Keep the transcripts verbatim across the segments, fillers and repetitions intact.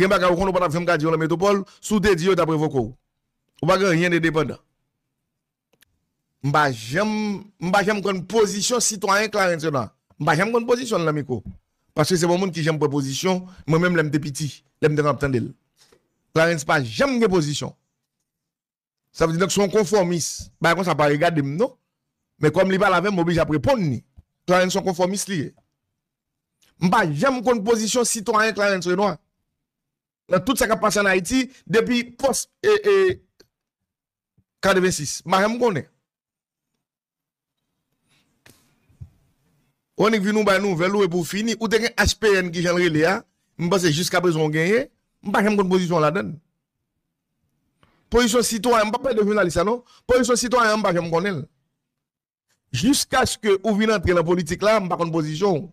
Gen bagay ou konn ou pa t ap janm ka di yo nan Metwopòl, si w te di yo, yo t ap revoke w. Ou pa gen anyen endepandan. M pa janm, m pa janm konn pozisyon sitwayen Clarens Renois. M pa janm konn pozisyon l nan mikwo. Paske se pa yon moun ki janm pran pozisyon, mwen menm lè m te piti, lè m te konn ap tande l. Clarens pa janm gen pozisyon. Sa vle di donk se yon konfòmis. Bagay konsa pa regade m non. Men kòm li pale avè m, m oblije ap reponn li. Clarens se yon konfòmis li ye. M pa janm konn pozisyon sitwayen Clarens Renois. Nan tout sa k ap pase ann Ayiti, depi pòs e, e, katrevensis. M pa janm konnen. Ou annik vin ou bay nouvèl ou epi w fini. Ou te gen H P N ki jan l rele a. M panse jiskaprezan ou genyen. M pa janm konn pozisyon w ladan l. Pozisyon sitwayen, m p ap pale de jounalis la non. Pozisyon sitwayen an, m pa janm konnen l. Jiskaske ou vin antre nan politik la, m pa konn pozisyon w.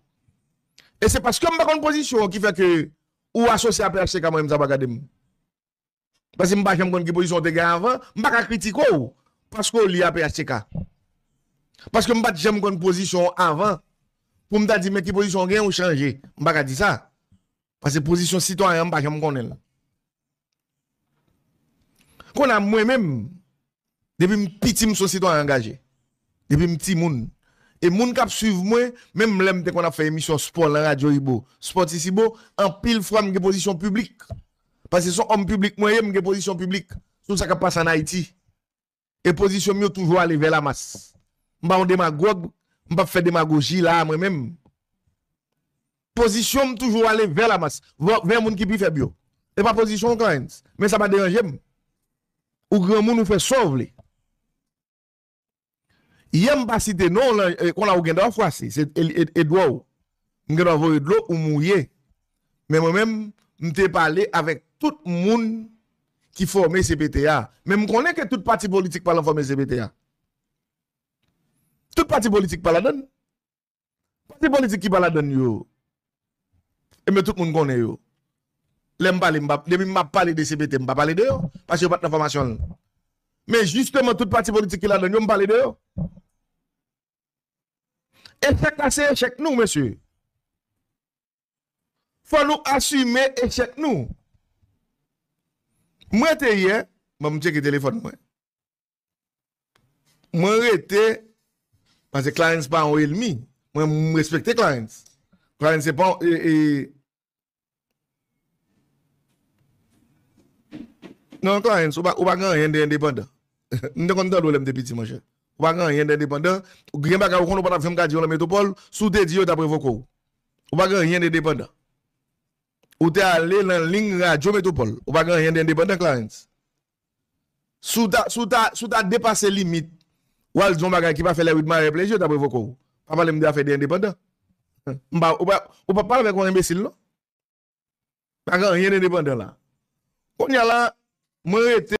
E se paske m pa konn pozisyon w ki fè ke ou asosye a P H T K, mwen menm sa pa gade m. Paske m pa janm konn ki pozisyon w te gen avan, m pa ka kritike w paske w lye a P H T K. Paske m pa t janm konn pozisyon w avan pou m ta di men ki pozisyon w gen ou chanje. M pa ka di sa. Paske pozisyon sitwayen an m pa janm konnen l. Kounye a mwen menm, depi m piti m se yon sitwayen angaje. Depi m timoun. E moun k ap swiv mwen, menm lè m te konn ap fè emisyon spò nan Radyo Ibo, Spòtisibo, anpil fwa m gen pozisyon piblik. Paske se yon òm piblik mwen ye, m gen pozisyon piblik sou sa k ap pase ann Ayiti. E pozisyon m yo toujou ale vè lamas. M pa yon demagòg, m p ap fè demagoji la a mwen menm. Pozisyon m toujou ale vè lamas, vè, vè moun ki pi fèb yo. E pa pozisyon w, Clarens. Men sa pa deranje m. Ou granmoun, ou fè sa w vle. Yè m pa site non w lan, e, kounye a ou gen dwa fwase, se e, e, e dwa w. M gen dwa voye dlo ou mouye. Men mwen menm, m te pale avèk tout moun ki fòme C P T a. Men m konnen ke tout pati politik pa lan fòme C P T a. Tout pati politik pa ladan l. Pati politik ki pa ladan l yo, ebyen tout moun konnen yo. Lè m pale, m pa, depi m ap pale de C P T, m pa pale de yo, paske yo pa t nan fòmasyon l. Men jisteman, tout pati politik ki ladan l yo, m pale de yo. Echèk la se echèk nou, mesye. Fò nou asime echèk nou. Mwen te yè, ban m tcheke telefòn mwen. Mwen rete, paske Clarens pa yon elmi. Mwen, m respekte Clarens. Clarens se pa yon, e, e, non, Clarens, ou pa, ou pa gen anyen de endepandan. M te konn tande w lè m te piti, monchè. Ou pa gen anyen de endepandan. Ou gen bagay ou konn ou pa t ap janm ka di yo nan Metwopòl, si w te di yo, yo t ap revoke w. Ou pa gen anyen de endepandan. Ou te ale nan liy Radyo Metwopòl. Ou pa gen anyen de endepandan, Clarens. Si w ta, si w ta, si w ta depase limit, w al di yon bagay ki pa fè Lè Widmar plezi, yo t ap revoke w. Pa pale m de afè de endepandan. M pa, ou pa, ou pa pale avèk yon enbesil, non. Pa gen anyen de endepandan la. Kounye a la, mwen rete